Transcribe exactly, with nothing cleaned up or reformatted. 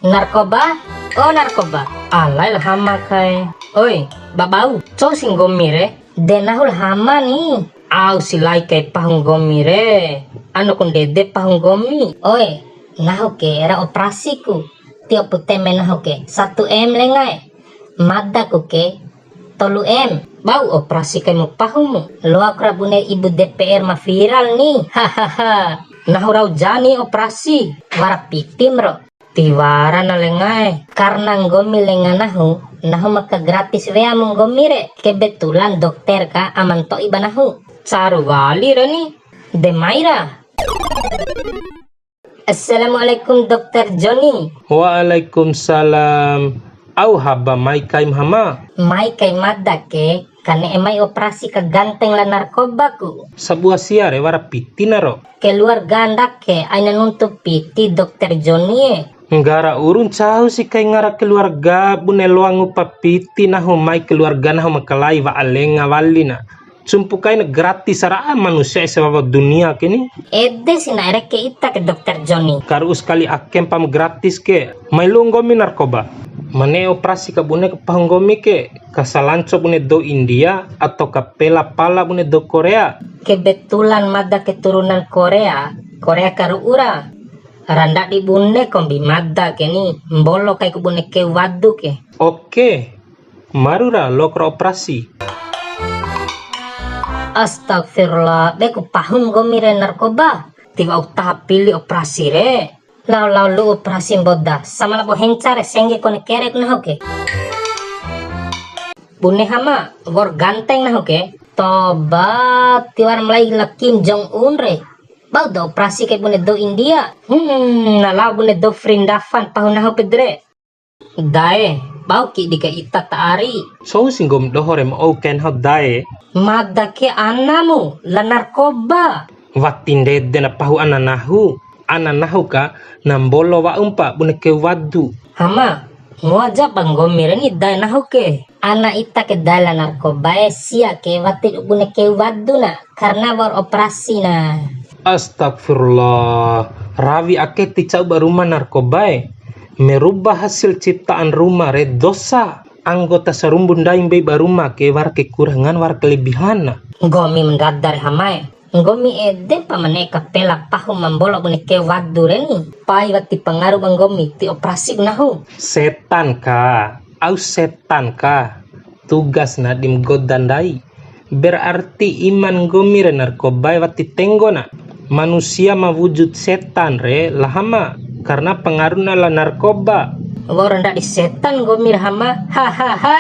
Narkoba, o Narkoba, alai la Hama kai. Oi, babau, cou si nggomi re? De nahu la Hama ni. Au si lai kai pahu nggomi re. Anu ku ndede pahu nggomi. Oi, nahu ke ra operasi ku. Tio pute me nahu ke, satu M lengae. Mada ku ke, tolu M. Bau operasi kaimu pahumu. Loaku ra bune ibu D P R ma viral ni. Hahaha. Nahu rau jani operasi. Wara pitim ro. Tiwara na lengae. Karena nggomi lenga nahu, nahu maka gratis weamu nggomi re. Kebetulan dokter ka aman to'i ba nahu. Caru wali re ni. De mai ra. Assalamualaikum, Dokter Joni. Waalaikumsalam. Au haba mai kaim Hama? Mai kai mada ke, kane'e mai operasi ka ganteng la Narkoba ku. Sabua sia re wara piti na ro? Keluarga ndake aina nuntu piti, Dokter Joni e. Nggara uru ncau si kai ngara keluarga, bune loa ngupa piti nahu, mai keluarga nahu makalai wa'a lenga wali na. Cumpu kaina gratis ra'a manusia ese wawo dunia ke ni. Ede si na'e reke ita ke, Dokter Joni. Karu'u sakali ake mpamu gratis ke. Mai lu'u nggomi Narkoba. Mane operasi ka bune ke pahu nggomi ke. Kasalanco bune dou India atau kapela pala bune dou Korea. Kebetulan mada keturunan Korea, Korea karu'u ra. Ra ndadi bune kombi mada ke ni, mbolo kaiku bune keu wadu ke. Oke. Maru ra loaku ra operasi. Astagfirullah, be ku pahum nggomi re Narkoba. Tiwa'u taha pili operasi re. Lao-lao lu'u operasi mboda, sama labo henca re sengge kone kere ku nahu ke. Bune Hama, wa'ur ganteng nahu ke. Toba, tiwara malai la Kim Jong Un re. Bau da operasi kai bune dou India. Hmm, na lao bune dou Vrindavan pahu nahu pede re. Dae, bau kidi ka ita ta ari. Cou si nggomi doho re ma ou kain nahu dae. Mada ke anamu, la Narkoba. Wati ndede na pahu ana nahu. Ana nahu ka na mbolo wa'umpa bune keu wadu. Hama, ngoa ja ba nggomi re ni dae nahu ke. Ana ita ke dae la Narkoba e, sia ke wati bune keu wadu na, karena wa'ur operasi na. Astagfirullah, rawi ake ti ca'u ba Ruma Narkoba e. Merubah hasil ciptaan Ruma re dosa. Anggota sarumbu ndai mbei ba Ruma ke wara kekurangan wara kelebihan na. Nggomi ma ndada re Hama e. Nggomi ede pa ma ne'e kapela pahu ma mbolo bune keu wadu re ni. Pai wati pangaru ba nggomi ti operasi ku nahu. Setan ka, au setan ka. Tugas na di ma goda ndai. Berarti iman nggomi re Narkoba e wati tenggo na. Manusia ma wujud setan re la Hama, karena pangaru na la Narkoba. Wa'ur ndadi setan nggomi re Hama. Hahaha.